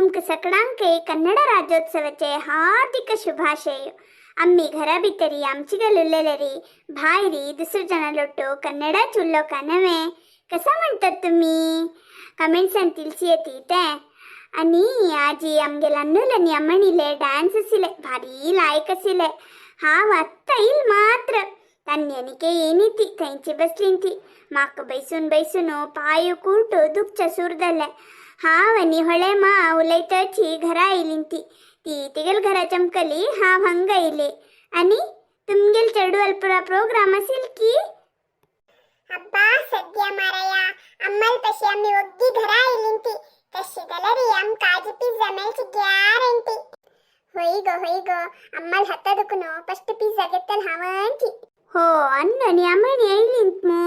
तुमकां सगळ्यांकय कन्नड राज्योत्सवाचे हार्दिक शुभाशय. आम्ही घरा भितरी आमची उल्लेलेरी भायरी दुसरे जण लोटो कन्नडाच उल्लो का नव्हे? कसा म्हणतात तुम्ही? कमेंट्सान तिळसी येते ते. आणि आजी आमगेल अन्नुలని अम्मणिले डान्स असिले, भारी लायक असिले. हांव आत्तां येईल मात्र तन्यनिके ಏನಿತಿ थंयची बसली ती. म्हाका बैसून बैसून पांय कुर्टो दुखच्या सूर जाले. हांव आनी होळे मा उलयताची घरा आयली ती. ती तिगेल घरा चमकली, हांव हांगा आयले. आनी तुमगेल चेडू अल्परा प्रोग्राम असेल की? ಅಬ್ಬಾ, ಸದ್ಯ ಮಾರಾಯ, ಅಮ್ಮಲ್ ಪಶಿ ಅಮ್ಮಿ ಒಗ್ಗಿ घरा आयली. तशी जाल्यार आमकां आजी पिझ्झा मेळची ग्यारंटी. होय गो, होय गो, अम्मल हತ್ತदಕ್ಕೂ ಫಸ್ಟ್ ಪಿಜ್ಜಾ ಗೆತ್ತಲ್ ಹಾವಂತಿ. हो, अन्ननी अम्मणी आयलींत मू.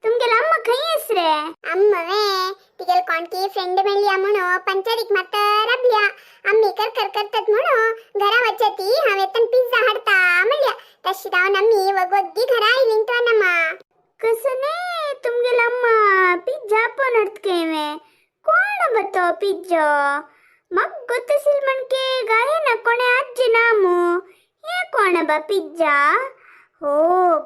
तुमगेल अम्म खंय आसरे? ಅಮ್ಮವೇ ತಿಗೆಲ್ कोणकी फ्रेंड मेळ्ळ्या म्हणू पंचारीक मात रबल्या. अम्मी कर कर करतात म्हणू घरा वचती, हांव येतन पिझ्झा हाडता म्हणल्या. तशी जावन आम्ही वगवग्गी घरा आयलीं तो नमा. कसने तुमगेल अम्म पिझ्झा पण हडतकेवे? कोण बतो पिझ्झा? मग ಗೊತ್ತಸಿಲ್ ಮಣ್ಕೆ ಗಾಯನ ಕೊಣೆ ಅಜ್ಜಿ ನಾಮು. हे कोण बा पिझ्झा? हो,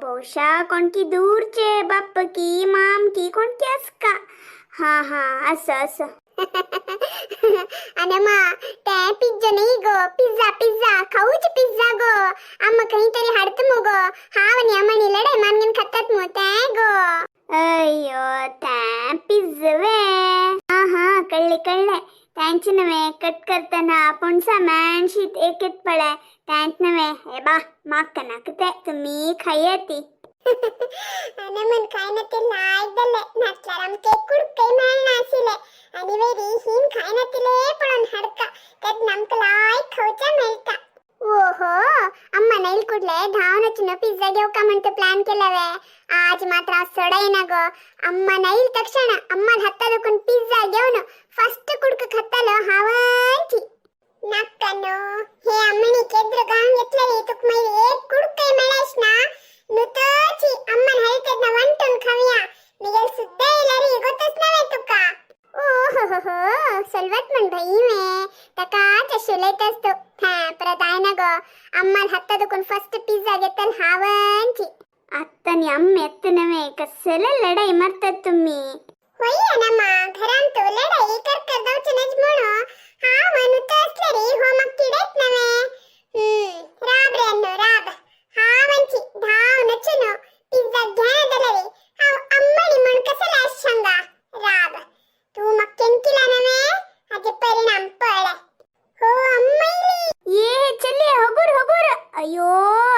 ಬಹುಶಃ कोणकी दूरचे बाप्प की माम की कोणकी असका. हा हा, असं असं. अनमा, ते पिझ्झा नाही गो, पिझ्झा पिझ्झा, खाऊच पिझ्झा गो. अम्म खंय तरी हाडत मगो, हांव आनी अम्मानी लढाई मानगेन खातात मु ते गो. अय्यो, त्या पिझ्झवे. हा हा, कळले कळले. त्यांचे नव्हे कट करताना पुणसा मॅनशीत एक एक पळे त्यांच नव्हे. हे बा, माका नाका ते, तुम्ही खाया ती. अनमन खायना ते लायक जाल्ले. नासल्यार आमकां एक कुडकय मेळनाशिल्ले. आनी वेरी हीन खायनातिले पळोवन हाडका तेन्ना आमकां लायक खावच्या मेळटा. ओहो, अम्मा नैल कुडले धावनचिन पिझ्झा घेवका म्हणतो प्लॅन केलावे. आज मात्र हांव सोडायना गो. अम्मा नैल तक्षण अम्मान हत्ता पिझ्झा घेवन फस्ट कुडक खातालो हांवांची. नक्कनो हे अम्मणी केद्र गांव घेतलेली तुक मागीर एक कुडकय मेळेश ना नुतोची. अम्मान हळतेना वांटून खावया. मिगेल सुद्धा येयल्यारी गोतच नव्हे तुका. ओहो हो, सलवत म्हण भाई मे ताका तशें उलयतास तूं. हा, परत आयना गो, अम्मान हत्ता दुखून फस्ट पिझ्झा घेतल हांवांची. आत्तानी अम्म येत नव्हे, कसले लढाई मारतात तुम्ही. होय अनमा, घरान तू लढाई कर कर जावचे नज म्हणू हांव नुतो असले रे हो म्हाका किडेत नव्हे. राब रे अन्नू राब. हांवांची धांव नचून पिझ्झा घेना जाल्यार हांव अम्मणी म्हण कसले सांगा. राब तू म्हाका केनकिला नव्हे, हाजे परिणाम पळय. हो, अम्मा इली. ये चले, हगुर हगुर. अय्यो,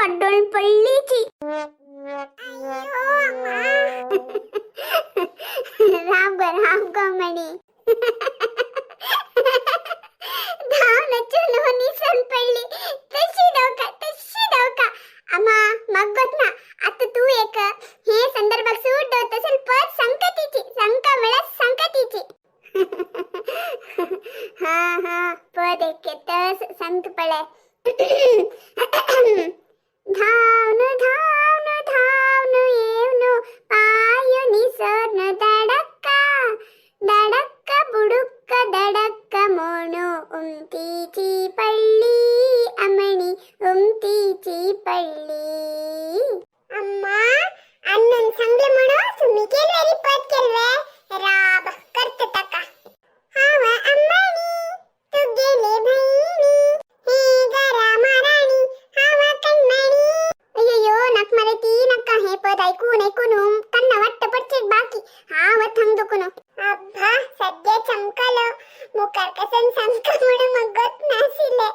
अड्डोळ पडलीची. अय्यो अम्मा. राब गो, राब गो म्हणी. धाव नचून हो निसन पडली. तशी धावका, तशी धावका. अम्मा मग ना, आता तू एक हे संदर्भात सूट दवत असेल पद संकतीची संका म्हळ्यार संकतीची. हा हा, पद एक तस संत पळे. धावनु धावनु धावनु येवनु पाय निसर्न दडक्का दडक्क बुडुक्क दडक्क मोणू उमतीची पडली अमणी उमतीची पडली. अम्मा, अन्नून सांगले म्हणून तुम्ही केलवे रे पद केलवे. राब करत ताका. हांव अम्माणी तू गेले भयणी हे घरा महाराणी हांव कणमणी. अय्यो, नाक मारे ती नका. हे पद ऐकून ऐकून त्यांना वाटतं पडचे बाकी. हा व थांब दुखून. अब्बा, सध्या चमकलो. मुखार कसन सामका म्हणून मगत नाशिल्ले.